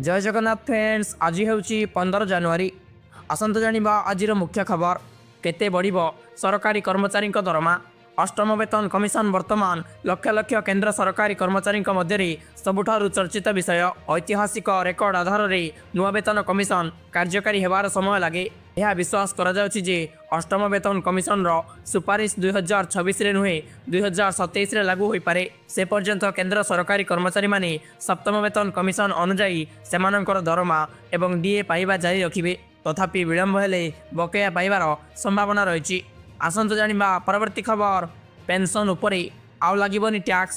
ଜୟ Jagannath friends, ଆଜି ହେଉଛି 15 ଜାନୁଆରୀ। ଆସନ୍ତୁ ଜାଣିବା ଆଜିର ମୁଖ୍ୟ ଖବର। କେତେ ବଢ଼ିବ ସରକାରୀ କର୍ମଚାରୀଙ୍କ ଦରମା? ଅଷ୍ଟମ ବେତନ କମିଶନ ବର୍ତ୍ତମାନ ଲକ୍ଷ ଲକ୍ଷ କେନ୍ଦ୍ର ସରକାରୀ କର୍ମଚାରୀଙ୍କ ମଧ୍ୟରେ ସବୁଠାରୁ ଚର୍ଚ୍ଚିତ ବିଷୟ। ଐତିହାସିକ ରେକର୍ଡ ଆଧାରରେ ନୂଆ ବେତନ କମିଶନ କାର୍ଯ୍ୟକାରୀ ହେବାର ସମୟ ଲାଗେ। ଏହା ବିଶ୍ୱାସ କରାଯାଉଛି ଯେ ଅଷ୍ଟମ ବେତନ କମିଶନର ସୁପାରିଶ 2026ରେ ନୁହେଁ, 2027ରେ ଲାଗୁ ହୋଇପାରେ। ସେ ପର୍ଯ୍ୟନ୍ତ କେନ୍ଦ୍ର ସରକାରୀ କର୍ମଚାରୀମାନେ ସପ୍ତମ ବେତନ କମିଶନ ଅନୁଯାୟୀ ସେମାନଙ୍କର ଦରମା ଏବଂ ଡିଏ ପାଇବା ଜାରି ରଖିବେ। ତଥାପି ବିଳମ୍ବ ହେଲେ ବକେୟା ପାଇବାର ସମ୍ଭାବନା ରହିଛି। ଆସନ୍ତୁ ଜାଣିବା ପରବର୍ତ୍ତୀ ଖବର। ପେନ୍ସନ୍ ଉପରେ ଆଉ ଲାଗିବନି ଟ୍ୟାକ୍ସ।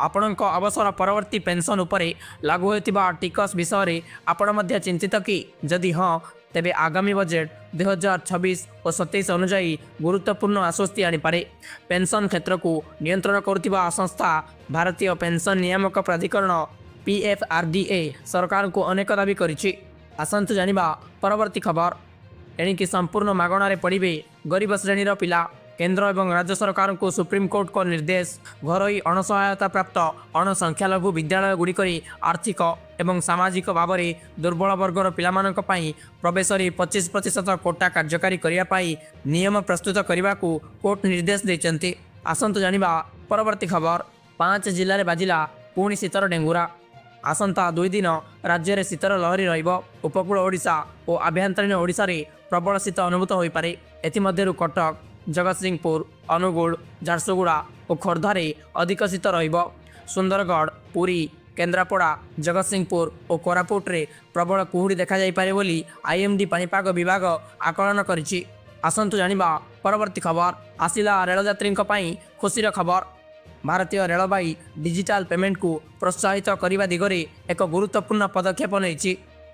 ଆପଣଙ୍କ ଅବସର ପରବର୍ତ୍ତୀ ପେନ୍ସନ୍ ଉପରେ ଲାଗୁ ହେଉଥିବା ଟିକସ ବିଷୟରେ ଆପଣ ମଧ୍ୟ ଚିନ୍ତିତ କି? ଯଦି ହଁ, ତେବେ ଆଗାମୀ ବଜେଟ୍ 2026 ଓ 27 ଅନୁଯାୟୀ ଗୁରୁତ୍ୱପୂର୍ଣ୍ଣ ଆଶ୍ୱସ୍ତି ଆଣିପାରେ। ପେନ୍ସନ୍ କ୍ଷେତ୍ରକୁ ନିୟନ୍ତ୍ରଣ କରୁଥିବା ସଂସ୍ଥା ଭାରତୀୟ ପେନ୍ସନ୍ ନିୟାମକ ପ୍ରାଧିକରଣ, ପିଏଫ୍ଆର୍ଡିଏ, ସରକାରଙ୍କୁ ଅନେକ ଦାବି କରିଛି। ଆସନ୍ତୁ ଜାଣିବା ପରବର୍ତ୍ତୀ ଖବର। ଏଣିକି ସମ୍ପୂର୍ଣ୍ଣ ମାଗଣାରେ ପଢ଼ିବେ ଗରିବ ଶ୍ରେଣୀର ପିଲା। କେନ୍ଦ୍ର ଏବଂ ରାଜ୍ୟ ସରକାରଙ୍କୁ ସୁପ୍ରିମକୋର୍ଟଙ୍କ ନିର୍ଦ୍ଦେଶ। ଘରୋଇ ଅଣସହାୟତା ପ୍ରାପ୍ତ ଅଣସଂଖ୍ୟାଲଘୁ ବିଦ୍ୟାଳୟଗୁଡ଼ିକରେ ଆର୍ଥିକ ଏବଂ ସାମାଜିକ ଭାବରେ ଦୁର୍ବଳ ବର୍ଗର ପିଲାମାନଙ୍କ ପାଇଁ ପ୍ରବେଶରେ 25% କୋଟା କାର୍ଯ୍ୟକାରୀ କରିବା ପାଇଁ ନିୟମ ପ୍ରସ୍ତୁତ କରିବାକୁ କୋର୍ଟ ନିର୍ଦ୍ଦେଶ ଦେଇଛନ୍ତି। ଆସନ୍ତୁ ଜାଣିବା ପରବର୍ତ୍ତୀ ଖବର। ପାଞ୍ଚ ଜିଲ୍ଲାରେ ବାଜିଲା ପୁଣି ଶୀତର ଡେଙ୍ଗୁରା। ଆସନ୍ତା 2 ଦିନ ରାଜ୍ୟରେ ଶୀତର ଲହରୀ ରହିବ। ଉପକୂଳ ଓଡ଼ିଶା ଓ ଆଭ୍ୟନ୍ତରୀଣ ଓଡ଼ିଶାରେ ପ୍ରବଳ ଶୀତ ଅନୁଭୂତ ହୋଇପାରେ। ଏଥିମଧ୍ୟରୁ କଟକ, ଜଗତସିଂହପୁର, ଅନୁଗୁଳ, ଝାରସୁଗୁଡ଼ା ଓ ଖୋର୍ଦ୍ଧାରେ ଅଧିକ ଶୀତ ରହିବ। ସୁନ୍ଦରଗଡ଼, ପୁରୀ, କେନ୍ଦ୍ରାପଡ଼ା, ଜଗତସିଂହପୁର ଓ କୋରାପୁଟରେ ପ୍ରବଳ କୁହୁଡ଼ି ଦେଖାଯାଇପାରେ ବୋଲି ଆଇଏମ୍ଡି ପାଣିପାଗ ବିଭାଗ ଆକଳନ କରିଛି। ଆସନ୍ତୁ ଜାଣିବା ପରବର୍ତ୍ତୀ ଖବର। ଆସିଲା ରେଳଯାତ୍ରୀଙ୍କ ପାଇଁ ଖୁସିର ଖବର। ଭାରତୀୟ ରେଳବାଇ ଡିଜିଟାଲ ପେମେଣ୍ଟକୁ ପ୍ରୋତ୍ସାହିତ କରିବା ଦିଗରେ ଏକ ଗୁରୁତ୍ୱପୂର୍ଣ୍ଣ ପଦକ୍ଷେପ ନେଇଛି।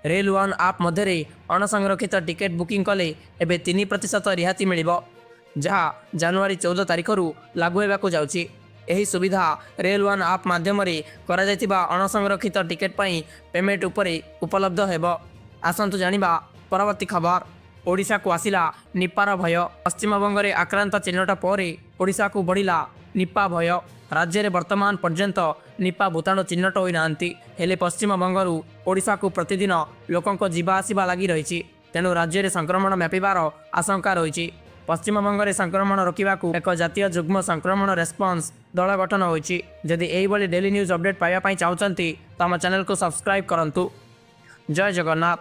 ରେଲ୍ ୱାନ୍ ଆପ୍ ମଧ୍ୟରେ ଅଣସଂରକ୍ଷିତ ଟିକେଟ୍ ବୁକିଂ କଲେ ଏବେ 3% ରିହାତି ମିଳିବ, ଯାହା ଜାନୁଆରୀ 14 ତାରିଖରୁ ଲାଗୁ ହେବାକୁ ଯାଉଛି। ଏହି ସୁବିଧା ରେଲ୍ ୱାନ୍ ଆପ୍ ମାଧ୍ୟମରେ କରାଯାଇଥିବା ଅଣସଂରକ୍ଷିତ ଟିକେଟ୍ ପାଇଁ ପେମେଣ୍ଟ ଉପରେ ଉପଲବ୍ଧ ହେବ। ଆସନ୍ତୁ ଜାଣିବା ପରବର୍ତ୍ତୀ ଖବର। ଓଡ଼ିଶାକୁ ଆସିଲା ନିପାର ଭୟ। ପଶ୍ଚିମବଙ୍ଗରେ ଆକ୍ରାନ୍ତ ଚିହ୍ନଟ ପରେ ଓଡ଼ିଶାକୁ ବଢ଼ିଲା ନିପା ଭୟ। ରାଜ୍ୟରେ ବର୍ତ୍ତମାନ ପର୍ଯ୍ୟନ୍ତ ନିପା ଭୂତାଣୁ ଚିହ୍ନଟ ହୋଇନାହାନ୍ତି। ହେଲେ ପଶ୍ଚିମବଙ୍ଗରୁ ଓଡ଼ିଶାକୁ ପ୍ରତିଦିନ ଲୋକଙ୍କ ଯିବା ଆସିବା ଲାଗି ରହିଛି। ତେଣୁ ରାଜ୍ୟରେ ସଂକ୍ରମଣ ବ୍ୟାପିବାର ଆଶଙ୍କା ରହିଛି। ପଶ୍ଚିମବଙ୍ଗରେ ସଂକ୍ରମଣ ରୋକିବାକୁ ଏକ ଜାତୀୟ ଯୁଗ୍ମ ସଂକ୍ରମଣ ରେସ୍ପନ୍ସ ଦଳ ଗଠନ ହୋଇଛି। ଯଦି ଏହିଭଳି ଡେଲି ନ୍ୟୁଜ୍ ଅପଡେଟ୍ ପାଇବା ପାଇଁ ଚାହୁଁଛନ୍ତି, ତ ଆମ ଚ୍ୟାନେଲକୁ ସବସ୍କ୍ରାଇବ୍ କରନ୍ତୁ। ଜୟ ଜଗନ୍ନାଥ।